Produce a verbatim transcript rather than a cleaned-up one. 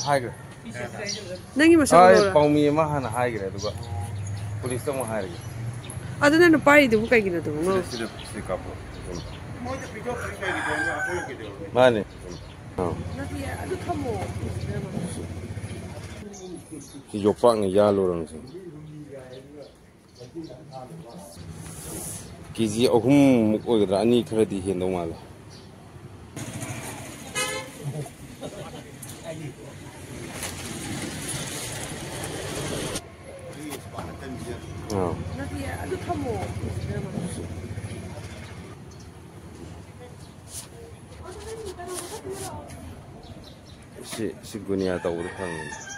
ꯍꯥꯏꯈ꯭ꯔꯦ꯫ ꯅꯪꯒꯤ ꯃꯁꯛ ꯍꯣꯏ, ꯎꯠꯂꯛꯑꯣꯔꯥ? ꯄꯥꯎꯃꯤ ꯑꯃ ꯍꯥꯟꯅ ꯍꯥꯏꯈ꯭ꯔꯦ, ꯑꯗꯨꯒ ꯄꯨꯂꯤꯁꯇ ꯑꯃꯨꯛ ꯍꯥꯏꯔꯒꯦ꯫ ꯑꯗꯨ ꯅꯪꯅ ꯄꯥꯏꯔꯤꯗꯨꯕꯨ ꯀꯩꯒꯤꯅꯣ ꯑꯗꯨꯕꯨ? ꯁꯤꯗ, ꯁꯤꯗ, ꯁꯤꯗ ꯀꯥꯞꯄꯣ꯫ ꯃꯥꯅꯦ꯫ ꯑꯥ꯫ ꯅꯠꯇꯤꯌꯦ, ꯑꯗꯨ ꯊꯝꯃꯣ꯫ ꯁꯤ ꯌꯣꯄꯥꯛꯅ ꯌꯥꯜꯂꯨꯔꯕꯅꯤ ꯁꯤ꯫ ꯀꯦ ꯖꯤ ꯑꯍꯨꯝꯃꯨꯛ ꯑꯣꯏꯒꯗ꯭ꯔꯥ? ꯑꯅꯤ ꯈꯔꯗꯤ ꯍꯦꯟꯗꯧ ꯃꯥꯜꯂꯦ꯫ ꯑꯥ꯫ ꯅꯠꯇꯤꯌꯦ, ꯑꯗꯨ ꯊꯝꯃꯣ꯫ ꯁꯤ, ꯁꯤ ꯒꯨꯅꯤꯌꯥ ꯇꯧꯕꯗ ꯐꯪꯉꯤꯅꯦ꯫